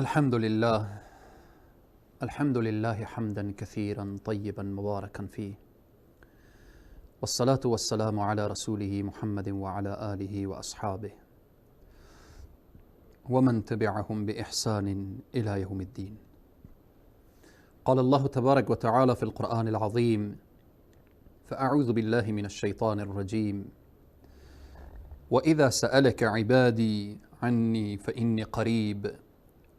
الحمد لله، الحمد لله حمدا كثيرا طيبا مباركا فيه، والصلاة والسلام على رسوله محمد وعلى آله وأصحابه ومن تبعهم بإحسان إلى يوم الدين. قال الله تبارك وتعالى في القرآن العظيم: فأعوذ بالله من الشيطان الرجيم، وإذا سألك عبادي عني فإني قريب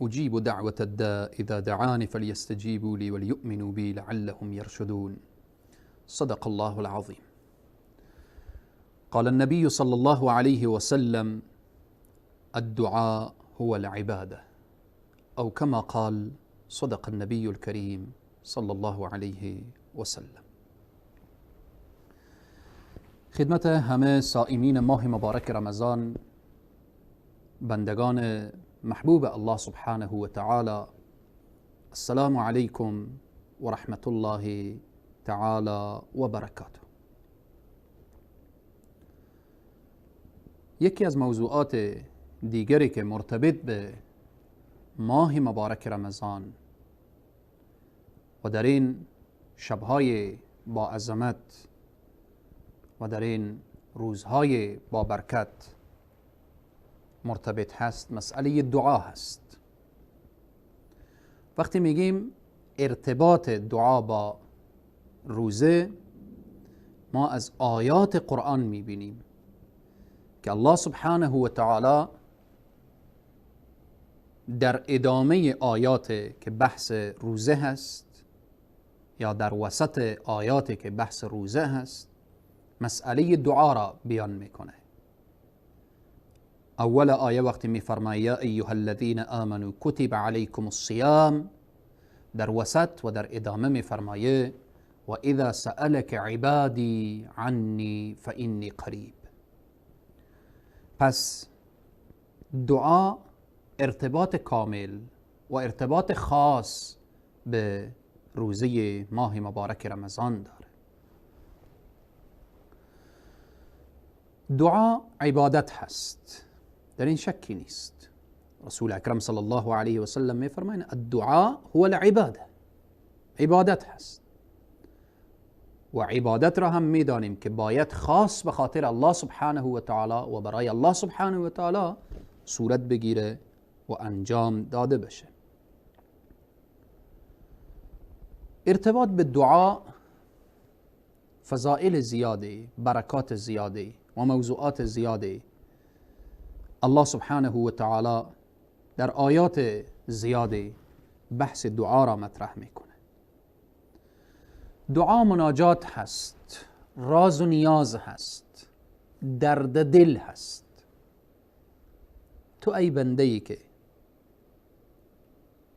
أجيب دعوة الداء إذا دعاني فليستجيبوا لي وليؤمنوا بي لعلهم يرشدون. صدق الله العظيم. قال النبي صلى الله عليه وسلم: الدعاء هو العبادة، أو كما قال صدق النبي الكريم صلى الله عليه وسلم. خدمت همه صائمین ماه مبارک رمضان، بندگان محبوب الله سبحانه و تعالی، السلام علیکم و رحمت الله تعالی و برکاته. یکی از موضوعات دیگری که مرتبط به ماه مبارک رمضان و در این شبهای با عظمت و در این روزهای با برکت مرتبط هست، مسئله دعا هست. وقتی میگیم ارتباط دعا با روزه، ما از آیات قرآن میبینیم که الله سبحانه و تعالی در ادامه آیات که بحث روزه هست یا در وسط آیات که بحث روزه هست، مسئله دعا را بیان میکنه. اول آیه وقتی میفرماید یا ایها الذین آمنوا کتب علیکم الصیام، در وسط و در ادامه میفرمایه و اذا سألک عبادی عنی فانی قریب. پس دعا ارتباط کامل و ارتباط خاص به روزه ماه مبارک رمضان داره. دعا عبادت هست، در این شکی نیست. رسول اکرم صلی الله علیه و سلم میفرمایند الدعاء هو العباده، عبادت هست. و عبادت را هم میدانیم که باید خاص به خاطر الله سبحانه و تعالی و برای الله سبحانه و تعالی صورت بگیره و انجام داده بشه. ارتباط به دعا فضائل زیاده، برکات زیاده و موضوعات زیاده. الله سبحانه و تعالی در آیات زیاده بحث دعا را مطرح میکنه. دعا مناجات هست، راز و نیاز هست، درد دل هست. تو ای بنده ای که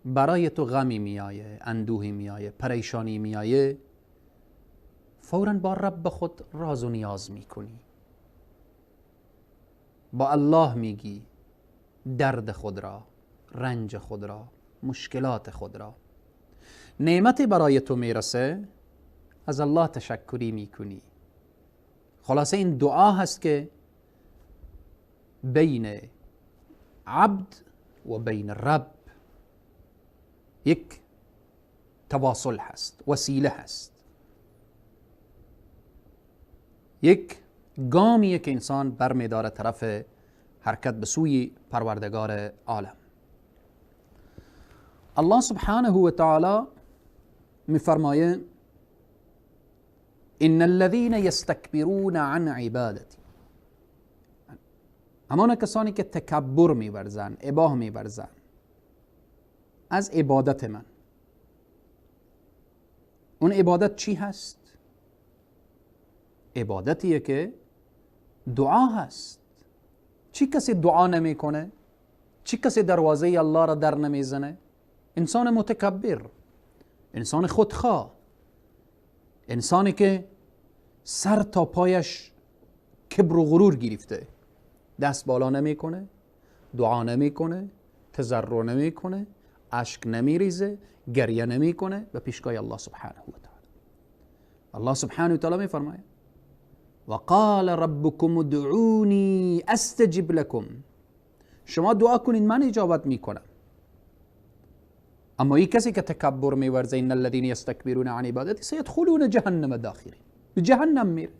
برای تو غمی میایه، اندوهی میایه، پریشانی میایه، فوراً با رب خود راز و نیاز میکنی، با الله میگی درد خود را، رنج خود را، مشکلات خود را. نعمتی برای تو میرسه، از الله تشکری میکنی. خلاصه این دعا هست که بین عبد و بین رب یک تواصل هست، وسیله هست، یک گامیه که انسان برمیداره طرف حرکت به سوی پروردگار عالم. الله سبحانه و تعالی میفرمایه ان الذين يستكبرون عن عبادتی، همان کسانی که تکبر میورزن، اباه میورزن از عبادت من. اون عبادت چی هست؟ عبادتیه که دعا هست. چی کسی دعا نمیکنه؟ چی کسی دروازه الله را در نمیزنه؟ انسان متکبر، انسان خودخواه، انسانی که سر تا پایش کبر و غرور گرفته، دست بالا نمیکنه، دعا نمیکنه، تضرع نمیکنه، اشک نمیریزه، گریه نمیکنه به پیشگاه الله سبحانه و تعالی. الله سبحانه و تعالی میفرماید وقال ربكم ادعوني استجب لكم، شما دعا کنید من اجابت میکنم. اما این کسی که تکبر میورزه، ان الذين یستکبرون عن عبادتی سیدخلون جهنم داخرین، به جهنم میره.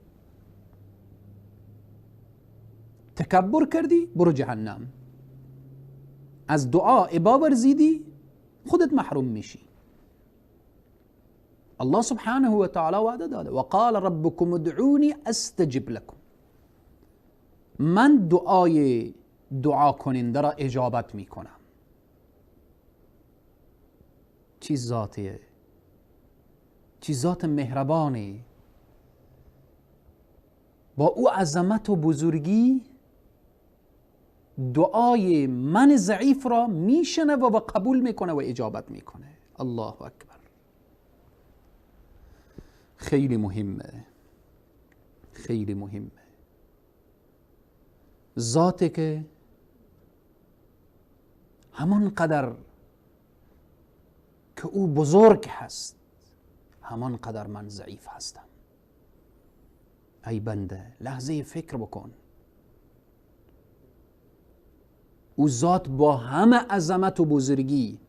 تکبر کردی برو جهنم، از دعا ابا ورزیدی خودت محروم میشی. الله سبحانه و تعالی وعده داده، وقال ربكم ادعوني استجب لكم، من دعای دعا کننده را اجابت میکنم. چی ذاتیه، چی ذات مهربانه، با او عظمت و بزرگی دعای من ضعیف را میشنوه و قبول میکنه و اجابت میکنه. الله اکبر. خیلی مهمه، خیلی مهمه. ذاتی که همان قدر که او بزرگ هست، همان قدر من ضعیف هستم. ای بنده لحظه فکر بکن، او ذات با همه عظمت و بزرگی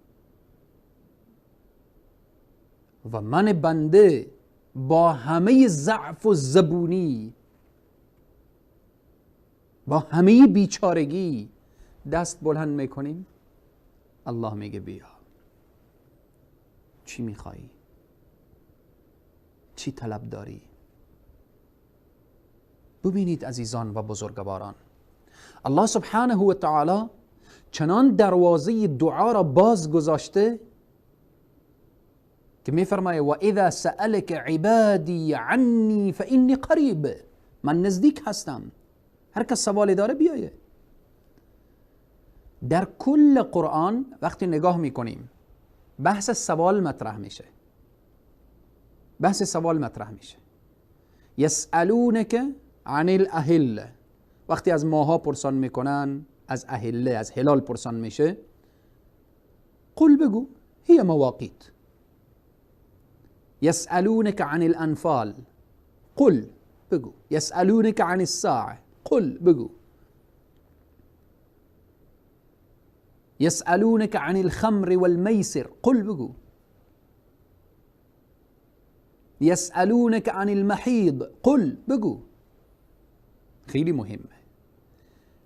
و من بنده با همه ضعف و زبونی، با همه بیچارگی دست بلند میکنیم، الله میگه بیا، چی میخوایی؟ چی طلب داری؟ ببینید عزیزان و بزرگواران، الله سبحانه و تعالی چنان دروازه دعا را باز گذاشته که میفرمایه و اذا سألك عبادی عنی فانی قریب، من نزدیک هستم، هر کس سوالی داره بیایه. در کل قرآن وقتی نگاه میکنیم بحث سوال مطرح میشه، بحث سوال مطرح میشه. یسألونک عن الاهله، وقتی از ماها پرسان میکنن، از اهله، از هلال پرسان میشه، قل بگو هی مواقیت. یسألونک عن الانفال، قل بگو. یسألونک عن الساعه، قل بگو. یسألونک عن الخمر والمیسر، قل بگو. یسألونک عن المحیض، قل بگو. خیلی مهمه،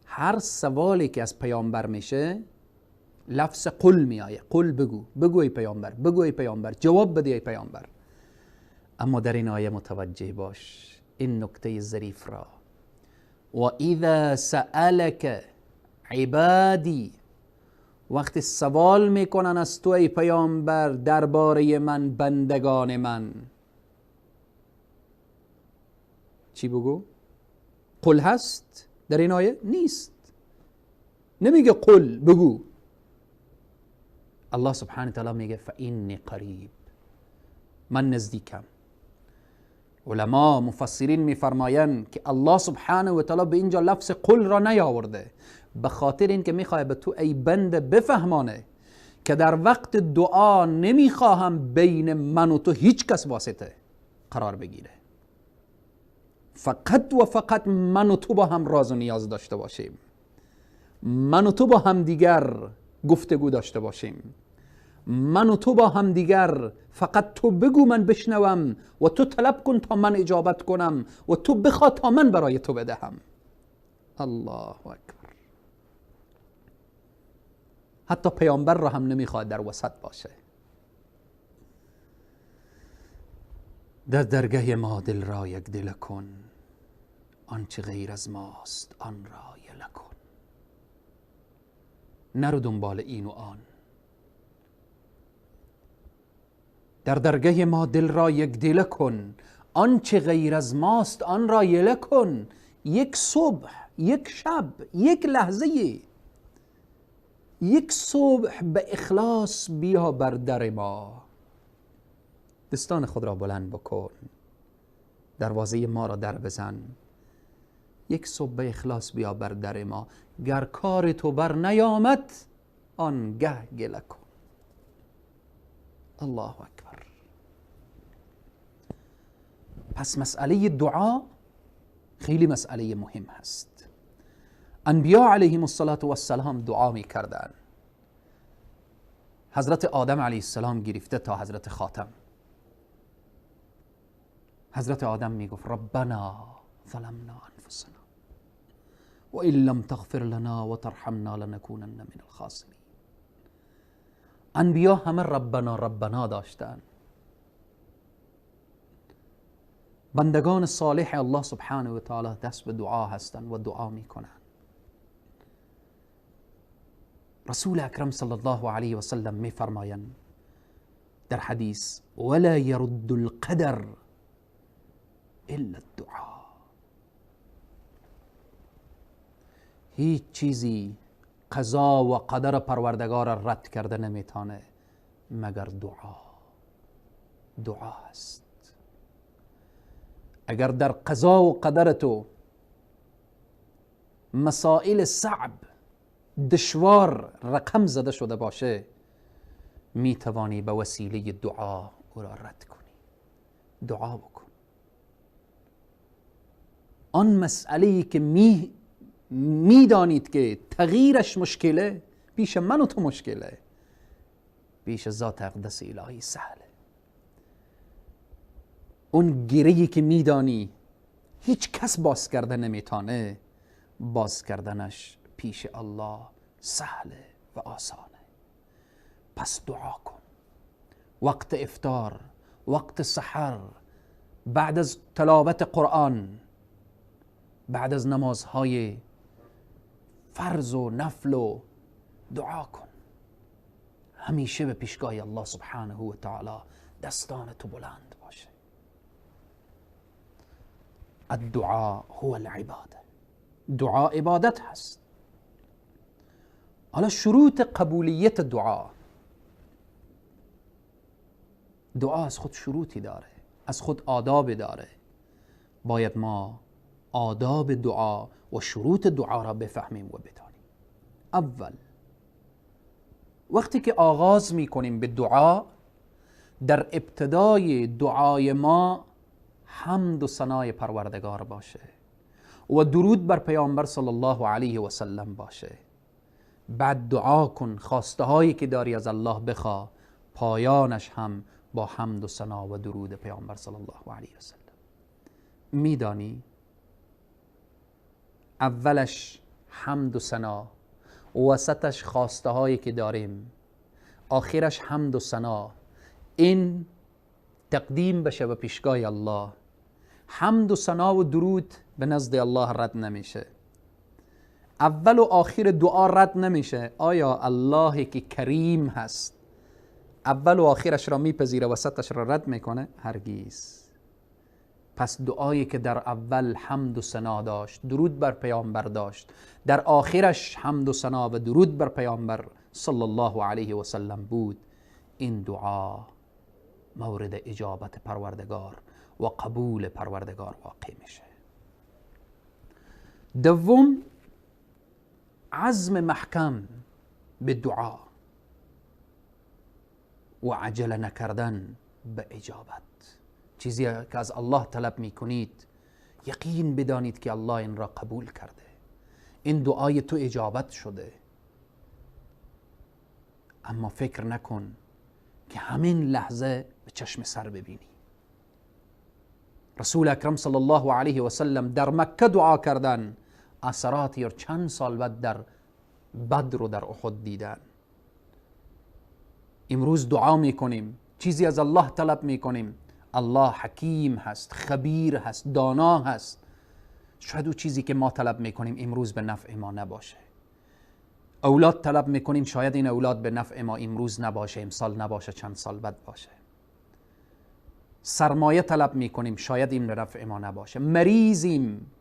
هر سوالی که از پیامبر میشه لفظ قل میآید، قل بگو، بگو ای پیامبر، بگو ای پیامبر، جواب بده ای پیامبر. اما در این آیه متوجه باش این نکته ظریف را، و اذا سألك عبادی، وقتی سوال میکنن از تو ای پیامبر درباره من، بندگان من، چی بگو؟ قل هست در این آیه؟ نیست، نمیگه قل بگو. الله سبحانه تعالی میگه فانی قریب، من نزدیکم. علما مفسرین میفرمایند که الله سبحانه و تعالی به اینجا لفظ قل را نیاورده به خاطر اینکه میخواد به تو ای بنده بفهمانه که در وقت دعا نمیخواهم بین من و تو هیچ کس واسطه قرار بگیره، فقط و فقط من و تو با هم راز و نیاز داشته باشیم، من و تو با هم دیگر گفتگو داشته باشیم، من و تو با هم دیگر فقط تو بگو من بشنوم و تو طلب کن تا من اجابت کنم و تو بخوا تا من برای تو بدهم. الله اکبر. حتی پیامبر را هم نمیخواد در وسط باشه. در درگه ما دل را یک دل کن، آنچه غیر از ماست آن را یله کن. نرو دنبال این و آن. در درگه ما دل را یک دل کن، آنچه غیر از ماست آن را یله کن. یک صبح، یک شب، یک لحظه، یک صبح به اخلاص بیا بر در ما. دستان خود را بلند بکن، دروازه ما را در بزن. یک صبح به اخلاص بیا بر در ما، گر کار تو بر نیامد آنگه گله کن. الله اکبر. پس مسئله دعا خیلی مسئله مهم هست. انبیا علیهم الصلاة والسلام دعا میکردن. حضرت آدم علیه السلام گرفته تا حضرت خاتم. حضرت آدم میگفت ربنا ظلمنا انفسنا و ان لم تغفر لنا و ترحمنا لنکونن من الخاسرین. انبیا همه ربنا ربنا داشتن. بندگان صالح الله سبحانه و تعالی دست به دعا هستند و دعا میکنن. رسول اکرم صلی الله علیه و سلم میفرمایند در حدیث ولا يرد القدر الا الدعاء. هیچ چیزی قضا و قدر پروردگار رد کرده نمیتانه مگر دعا. دعا است. اگر در قضا و قدر تو مسائل صعب دشوار رقم زده شده باشه، میتوانی به وسیله دعا او را رد کنی. دعا بکن. آن مسئله که میدانید که تغییرش مشکله، پیش من و تو مشکله، پیش ذات اقدس الهی سهله. اون گره‌ای که میدانی هیچ کس باز کرده نمیتانه، باز کردنش پیش الله سهله و آسانه. پس دعا کن. وقت افطار، وقت سحر، بعد از تلاوت قرآن، بعد از نمازهای فرض و نفل و دعا کن. همیشه به پیشگاه الله سبحانه و تعالی دستان تو بلند باشه. الدعاء هو العباده. دعا عبادت هست. حالا شروط قبولیت دعا. دعا از خود شروطی داره، از خود آداب داره. باید ما آداب دعا و شروط دعا را بفهمیم و بدانیم. اول، وقتی که آغاز میکنیم به دعا، در ابتدای دعای ما حمد و ثنای پروردگار باشه و درود بر پیامبر صلی الله علیه و سلم باشه. بعد دعا کن، خواسته هایی که داری از الله بخوا، پایانش هم با حمد و ثنا و درود پیامبر صلی الله علیه و سلم. میدانی اولش حمد و ثنا، وسطش خواسته هایی که داریم، آخرش حمد و ثنا. این تقدیم بشه به پیشگاه الله. حمد و ثنا و درود به نزد الله رد نمیشه. اول و آخر دعا رد نمیشه. آیا الله که کریم هست اول و آخرش را میپذیره، وسطش را رد میکنه؟ هرگیز. پس دعایی که در اول حمد و ثنا داشت، درود بر پیامبر داشت، در آخرش حمد و ثنا و درود بر پیامبر صلی الله علیه و سلم بود، این دعا مورد اجابت پروردگار و قبول پروردگار واقع میشه. دوم، عزم محکم به دعا و عجله نکردن به اجابت. چیزی که از الله طلب میکنید یقین بدانید که الله این را قبول کرده، این دعای تو اجابت شده. اما فکر نکن که همین لحظه به چشم سر ببینی. رسول اکرم صلی الله علیه و سلم در مکه دعا کردن، اثرات یا چند سال بعد در بدر و در احد دیدن. امروز دعا میکنیم، چیزی از الله طلب میکنیم، الله حکیم هست، خبیر هست، دانا هست. شاید او چیزی که ما طلب میکنیم امروز به نفع ما نباشه. اولاد طلب میکنیم، شاید این اولاد به نفع ما امروز نباشه، امسال نباشه، چند سال بعد باشه. سرمایه طلب میکنیم، شاید این به نفع ما نباشه. مریضیم،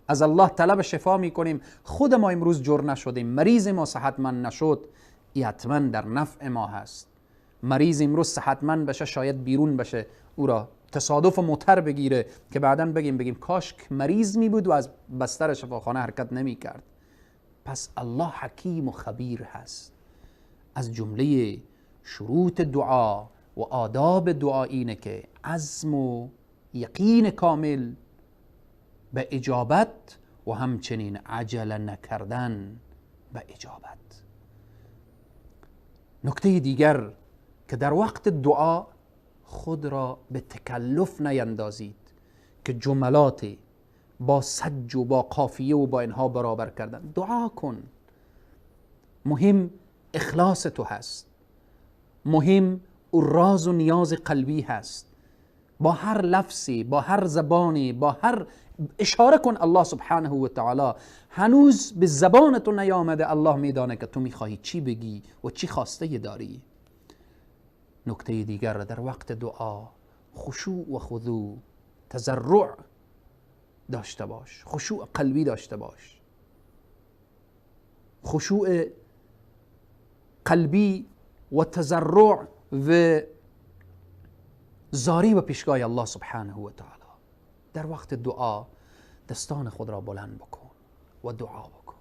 از الله طلب شفا میکنیم، خود ما امروز جور نشدیم، مریض ما صحتمند نشد، حتما در نفع ما هست. مریض امروز صحتمند بشه، شاید بیرون بشه، او را تصادف موتر بگیره که بعداً بگیم کاش مریض می بود و از بستر شفاخانه حرکت نمی کرد. پس الله حکیم و خبیر هست. از جمله شروط دعا و آداب دعا اینه که عزم و یقین کامل به اجابت و همچنین عجله نکردن به اجابت. نکته دیگر که در وقت دعا خود را به تکلف نیندازید که جملات با سج و با قافیه و با اینها برابر کردن. دعا کن، مهم اخلاص تو هست، مهم او راز و نیاز قلبی هست. با هر لفظی، با هر زبانی، با هر اشاره کن الله سبحانه و تعالی. هنوز به زبان تو نیامده، الله میدانه که تو میخواهی چی بگی و چی خواسته داری. نکته دیگر در وقت دعا خشوع و خضوع، تضرع داشته باش، خشوع قلبی داشته باش. خشوع قلبی و تضرع و زاری و پیشگاه الله سبحانه و تعالی. در وقت دعا دستان خود را بلند بکن و دعا بکن،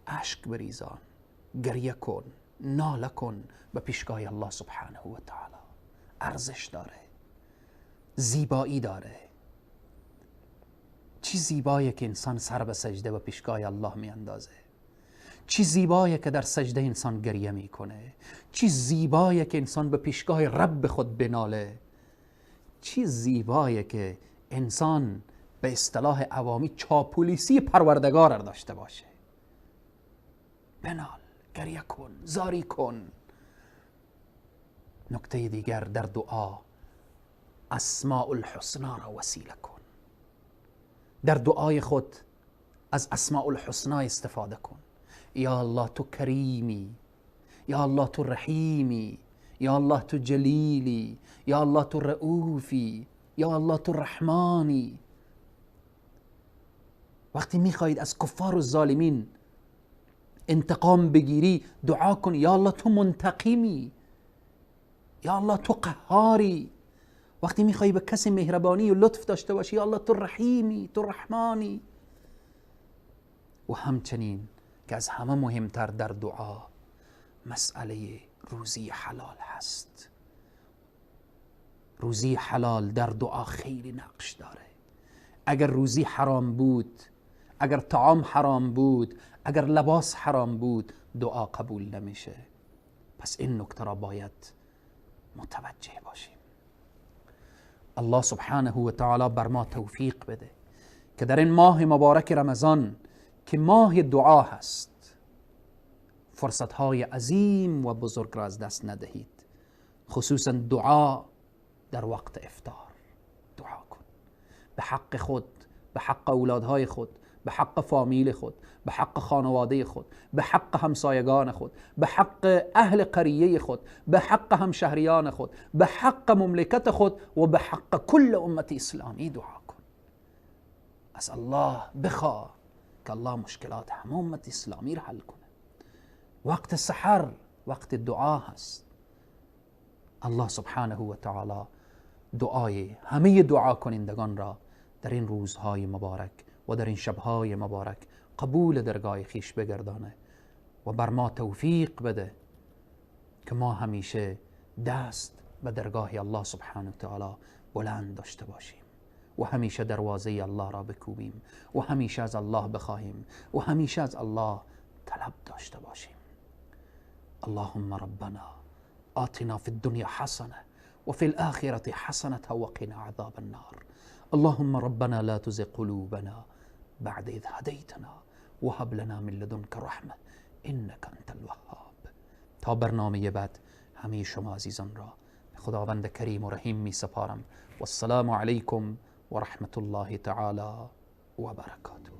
اشک بریزان، گریه کن، ناله کن به پیشگاه الله سبحانه و تعالی. ارزش داره، زیبایی داره. چی زیباییه که انسان سر به سجده به پیشگاه الله می اندازه. چی زیباییه که در سجده انسان گریه میکنه. چی زیباییه که انسان به پیشگاه رب خود بناله. چی زیباییه که انسان به اصطلاح عوامی چاپولیسی پروردگار را داشته باشه. بنال، گریه کن، زاری کن. نکته دیگر در دعا اسماء الحسنا را وسیله کن. در دعای خود از اسماء الحسنا استفاده کن. یا الله تو کریمی، یا الله تو رحیمی، یا الله تو جلیلی، یا الله تو رؤوفی، یا الله تو رحمانی. وقتی میخواهید از کفار و ظالمین انتقام بگیری دعا کن یا الله تو منتقمی، یا الله تو قهاری. وقتی میخوایی به کسی مهربانی و لطف داشته باشی یا الله تو رحیمی، تو رحمانی. و همچنین که از همه مهمتر در دعا مسئله روزی حلال هست. روزی حلال در دعا خیلی نقش داره. اگر روزی حرام بود، اگر طعام حرام بود، اگر لباس حرام بود، دعا قبول نمیشه. پس این نکته را باید متوجه باشیم. الله سبحانه و تعالی بر ما توفیق بده که در این ماه مبارک رمضان که ماه دعا هست، فرصتهای عظیم و بزرگ را از دست ندهید. خصوصا دعا در وقت افطار. دعا کن به حق خود، به حق اولادهای خود، به حق فامیل خود، به حق خانواده خود، به حق همسایگان خود، به حق اهل قریه خود، به حق همشهریان خود، به حق مملکت خود و به حق کل امت اسلامی دعا کن. از الله بخواه که الله مشکلات همه امت اسلامی را حل کنه. وقت سحر وقت دعا هست. الله سبحانه و تعالی دعای همه دعا کنندگان را در این روزهای مبارک و در این شبهای مبارک قبول درگاه خیش بگردانه و بر ما توفیق بده که ما همیشه دست به درگاه الله سبحانه و تعالی بلند داشته باشیم و همیشه دروازه الله را بکوبیم و همیشه از الله بخواهیم و همیشه از الله طلب داشته باشیم. اللهم ربنا آتنا في الدنيا حسنة وفي الآخرة حسنة وقنا عذاب النار. اللهم ربنا لا تزغ قلوبنا بعد إذ هديتنا وهب لنا من لدنك رحمة إنك أنت الوهاب. تا برنامه بعد همه شما عزیزان را به خداوند کریم و رحیم می سپارم. والسلام علیکم و رحمة الله تعالی و برکاته.